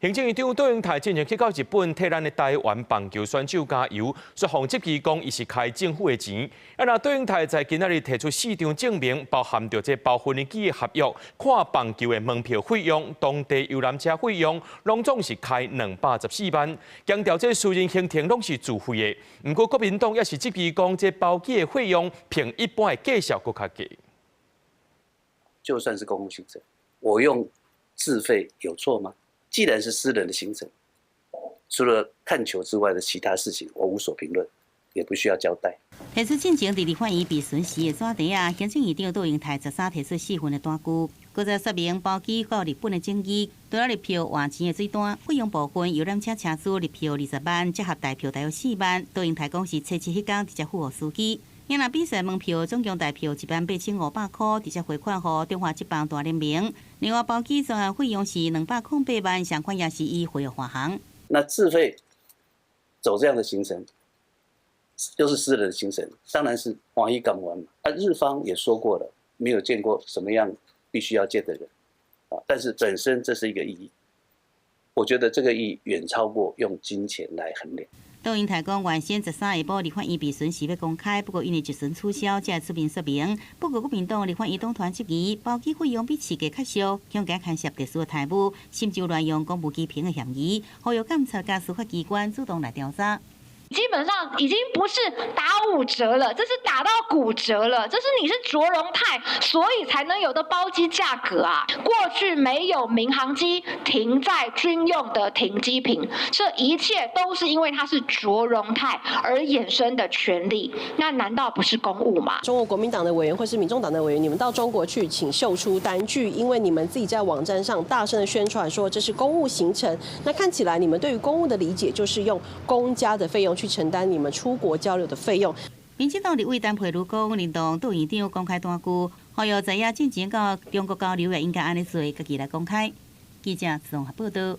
行政院長卓榮泰進前去到日本替咱的台灣棒球選手加油，煞予質疑講伊是開政府的錢。啊，若卓榮泰在今仔日提出四張證明，包含著這包飛機的合約、看棒球的門票費用、當地遊覽車費用，攏總是開214萬。強調這私人行程攏是自費的。毋過國民黨也是質疑講，這包機的費用比一般的介紹閣較低。就算是公務行程，我用自費有錯嗎？既然是私人的行程，除了看球之外的其他事情，我無所評論，也不需要交代。提出進前佇立法院備詢時的紙條啊，行政院長卓榮泰13提出四份的單據，閣再說明包機到日本的證據，除了日票換錢的水單，費用部分遊覽車車資日票20萬，折合台票大約4萬。卓榮泰講是初七彼工直接付予司機。若比賽門票總共台票18,500箍，直接匯款予中華職棒大聯盟。另外包機總項費用是208萬，相款也是以匯予華航。那自費走這樣的行程，又是私人的行程，當然是歡喜甘願嘛。啊，日方也說過了，沒有見過什麼樣必須要見的人，啊，但是本身這是一個意義，我覺得這個意義遠超過用金錢來衡量。卓榮泰講，原先13下晡立法院備詢時欲公開，不過因為質詢取消，才會出面說明。不過國民黨立法院黨團質疑，包機費用比市價較俗，恐驚牽涉特殊的財務，甚至有亂用公務機坪的嫌疑，呼籲監察佮司法機關主動來調查。基本上已經不是打五折了，這是打到骨折了。這是你是卓榮泰，所以才能有的包機價格啊。過去沒有民航機停在軍用的停機坪，這一切都是因為它是卓榮泰而衍生的權利。那難道不是公務嗎？中國國民黨的委員或是民眾黨的委員，你們到中國去，請秀出單據，因為你們自己在網站上大聲的宣傳說這是公務行程。那看起來你們對於公務的理解就是用公家的費用去承擔你們出國交流的費用。民進黨立委陳佩茹講，認同卓院長公開單據，呼籲知影進前到中國交流也應該按呢做，家己來公開。記者綜合報道。